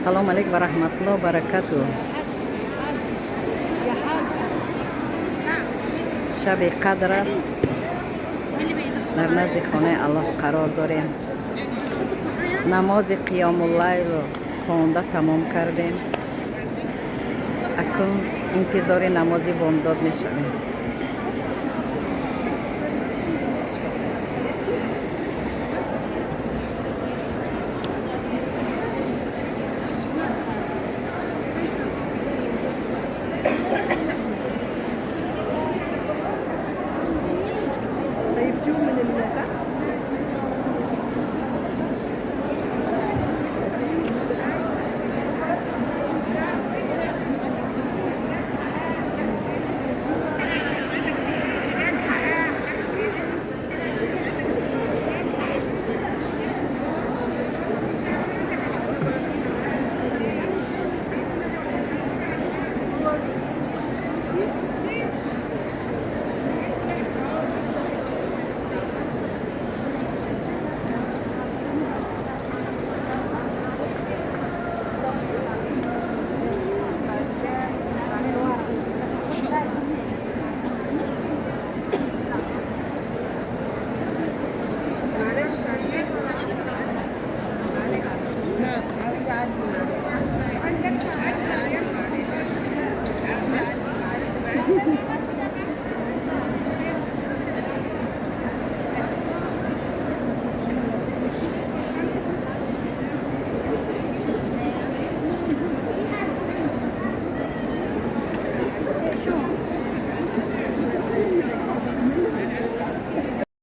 Салом алейк ва раҳматулло баракату. Шаби Қадр аст, дар назди хонаи Аллоҳ қарор дорем. Намози қиёмуллайлро хонда тамом кардем, акнун интизори намози бомдод мешавем.